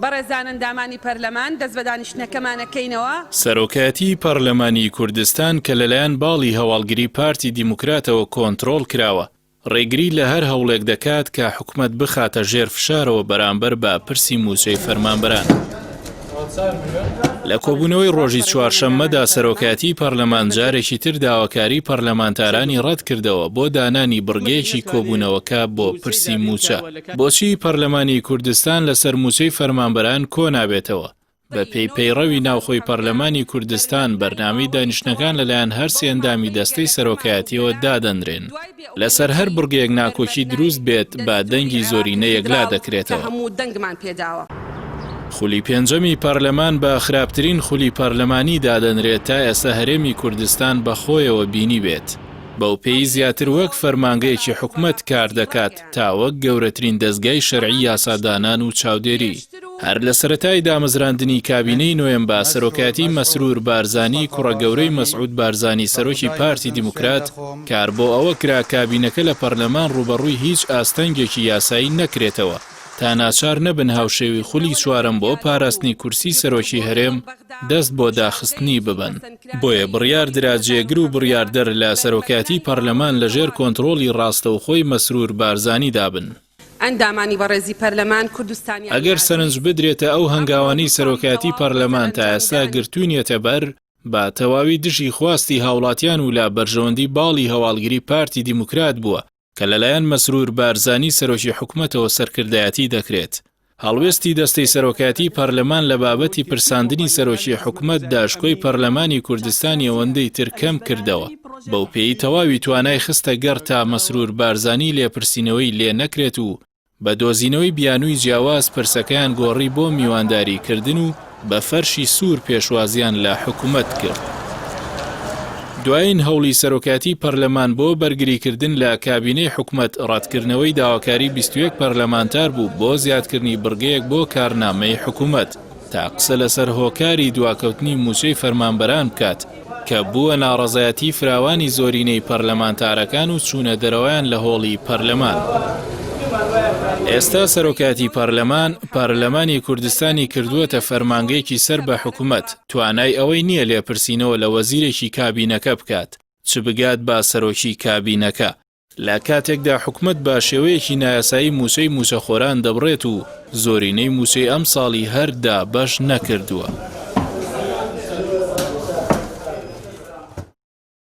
بەڕێزان ئەندامانی پەرلەمان دەست بە دانیشتنەکەمان ئەکەینەوە. سەرۆکایەتیی پەرلەمانی کوردستان کە لەلایەن باڵی هەواڵگری پارتی دیموکراتەوە کۆنترۆڵ کراوە، ڕێگری لە هەر هەوڵێک دەکات کە حکومەت بخاتە ژێر فشارەوە بەرامبەر بە پرسی مووچەی فەرمانبەران. لە کۆبوونەوەی ڕۆژی چوارشەممەدا سەرۆکایەتیی پەرلەمان جارێکی تر داواکاریی پەرلەمانتارانی ڕەتکردەوە بۆ دانانی بڕگەیەکی کۆبوونەوەکە بۆ پرسی مووچە. بۆچی پەرلەمانی کوردستان لەسەر مووچەی فەرمانبەران کۆنابێتەوە؟ بەپێی پەیڕەوی ناوخۆی پەرلەمانی کوردستان، بەرنامەی دانیشتنەکان لەلایەن هەرسێ ئەندامی دەستەی سەرۆکایەتییەوە دادەنرێن. لەسەر هەر بڕگەیەک ناکۆکی دروست بێت، بە دەنگی زۆرینە یەکلا دەکرێتەوە. خولی پێنجەمی پەرلەمان بە خراپترین خولی پەرلەمانی دادەنرێت تا ئێستا هەرێمی کوردستان بەخۆیەوە بینیبێت. بەوپێی زیاتر وەک فەرمانگەیەکی حکومەت کاردەکات تا وەک گەورەترین دەزگای شەرعی یاسادانان و چاودێری. هەر لە سەرەتای دامەزراندنی کابینەی نۆیەم بە سەرۆکایەتی مەسرور بارزانی کوڕە گەورەی مەسعود بارزانی سەرۆکی پارتی دیموکرات، کار بۆ ئەوە کرا کابینەکە لە پەرلەمان ڕووبەڕووی هیچ ئاستەنگێکی یاسایی نەکرێتەوە تا ناچار نەبن هاوشێوەی خولی چوارەم بۆ پاراستنی کورسی سەرۆکی هەرێم دەست بۆ داخستنی ببەن. بۆیە بڕیار درا جێگر و بڕیاردەر لە سەرۆکایەتی پەرلەمان لەژێر کۆنتڕۆڵی ڕاستەوخۆی مەسرور بارزانیدا بن. ئەندامانی بەڕێزی پەرلەمان، کوردستانیانی ئەگەر سەرنج ئازیز، بدرێتە ئەو ئەمڕۆ هەنگاوانەی دوو ساڵی سەرۆکایەتی تەواوە بەسەر پەرلەمان تا ئێستا ئەنجامدانی. گرتوونیەتە بەر، بە تەواوی دژی خواستی هاوڵاتیان و لە بەرژەوەندی باڵی هەواڵگری پارتی دیموکرات بووە کە لەلایەن مەسرور بارزانی سەرۆکی حکومەتەوە سەرکردایەتی دەکرێت. هەڵوێستی دەستەی سەرۆکایەتی پەرلەمان لە بابەتی پرساندنی سەرۆکی حکومەتدا شکۆی پەرلەمانی کوردستانی ئەوەندەی تر کەم کردەوە، بەوپێیی تەواوی توانای خستە گەڕ تا مەسرور بارزانی لێپرسینەوەی لێ نەکرێت و بە دۆزینەوەی بیانووی جیاواز پرسەکەیان گۆڕی بۆ میوانداری کردن و بە فەرشی سوور پێشوازیان لە حکومەت کرد. دوایین هەوڵی سەرۆکایەتی پەرلەمان بۆ بەرگریکردن لە کابینەی حکومەت ڕەتکردنەوەی داواکاری 21 پەرلەمانتار بوو بۆ زیادکردنی بڕگەیەک بۆ کارنامەی حکومەت تا قسە لەسەر هۆکاری دواکەوتنی مووچەی فەرمانبەران بکات کە بووە ناڕەزایەتی فراوانی زۆرینەی پەرلەمانتارەکان و چوونە دەرەوەیان لە هۆڵی پەرلەمان. ئێستا سەرۆکایەتی پەرلەمان، پەرلەمانی کوردستانی کردووەتە فەرمانگەیەکی سەر بە حکومەت، توانای ئەوەی نییە لێپرسینەوە لە وەزیرێکی کابینەکە بکات، چ بگات بە سەرۆکی کابینەکە. لە کاتێکدا حکومەت بە شێوەیەکی نایاسایی مووچەی مووچەخۆران دەبڕێت و زۆرینەی مووچەی ئەمساڵی هەر دابەش نەکردووە.